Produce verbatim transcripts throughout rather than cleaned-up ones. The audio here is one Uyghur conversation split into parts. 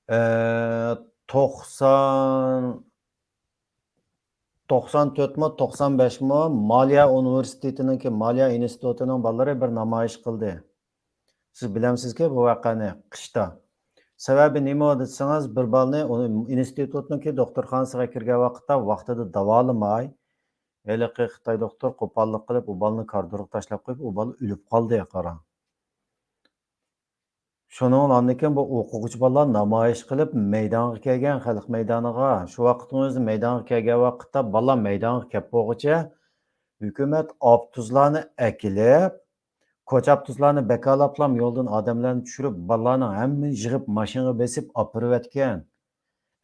ئە، توقسان، توقسان تۆتمۇ، توقسان بەشمۇ مالىيا ئۇنىۋېرسىتېتىنىڭكى، مالىيا ئىنستىتۇتىنىڭ بالىلىرى بىر نامايىش قىلدى. سىز بىلەمسىزكى بۇ ۋەقەنى؟ قىشتا. سەۋەبى نېمە دېسىڭىز، بىر بالىنى ئۇنى ئىنستىتۇتنىڭكى دوختۇرخانىسىغا كىرگەن ۋاقىتتا ۋاقتىدا داۋالىماي، ھېلىقى خىتاي دوختۇر قوپاللىق قىلىپ، ئۇ بالىنى كارىدورغا تاشلاپ قويۇپ، ئۇ بالا ئۆلۈپ قالدى، قاراڭ. شۇنىڭ بىلەن ئاندىن كېيىن بۇ ئوقۇغۇچى بالىلار نامايىش قىلىپ مەيدانغا كەلگەن، خەلق مەيدانىغا. شۇ ۋاقىتنىڭ ئۆزىدە مەيدانغا كەلگەن ۋاقىتتا بالىلار مەيدانغا كەپ بولغۇچە ھۆكۈمەت ئاپتوبۇسلارنى ئەكېلىپ، كوچا ئاپتوبۇسلارنى بەكالاپلام يولدىن ئادەملەرنى چۈشۈرۈپ، بالىلارنىڭ ھەممىنى يىغىپ ماشىنىغا بېسىپ ئاپىرىۋەتكەن.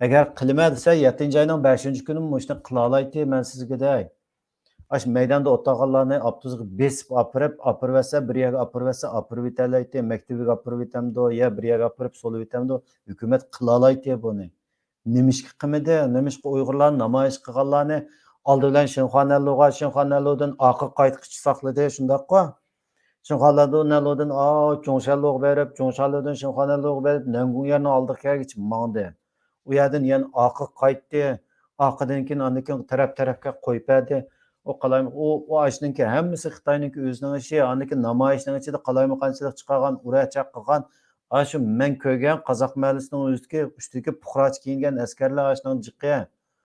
ئەگەر قىلىمەن دېسە، يەتتىنچى ئاينىڭ بەشىنچى كۈنى مۇشۇنى قىلالايتتى، مەن سىزگە دەي. ئاشۇ مەيداندا ئولتۇرغانلارنى ئاپتوبۇسقا بېسىپ ئاپىرىپ، ئاپىرىۋەتسە، بىر يەرگە ئاپىرىۋەتسە، ئاپىرىۋېتەلەيتتى، مەكتىۋىگە ئاپىرىۋېتەمدۇ، يا بىر يەرگە ئاپىرىپ سولىۋېتەمدۇ، ھۆكۈمەت قىلالايتتى بۇنى. نېمىشقا قىلمىدى؟ نېمىشقا ئۇيغۇرلارنى نامايىش قىلغانلارنى ئالدى بىلەن شىنخۇانەنلۇغا، شىنخۇانەنلۇدىن ئاخىرقى قايتقىچە ساقلىدى، شۇنداققۇ؟ شىنخۇانەنلۇدىن، ئا، چۇڭشەنلۇغا بېرىپ، چۇڭشەنلۇدىن شىنخۇانەنلۇغا بېرىپ، نەنگۇڭيەرنىڭ ئالدىغا كەلگۈچە ماڭدى. ئۇ يەردىن يەنە ئارقىغا قايتتى. ئارقىدىن كېيىن، ئاندىن كېيىن تەرەپ-تەرەپكە قويۇپ بەردى. ئۇ قالايمىق-، ئۇ، ئۇ ئاشۇنىڭكى ھەممىسى خىتاينىڭكى ئۆزىنىڭ ئىشى. ئاندىن كېيىن نامايىشنىڭ ئىچىدە قالايمىقانچىلىق چىقارغان، ئۇرا-چاق قىلغان. ئاشۇ مەن كۆرگەن قازاق مەھەللىسىنىڭ ئۆزىدىكى، ئۈستىدىكى پۇقراچە كىيىنگەن ئەسكەرلەر ئاشۇنىڭ جىقى.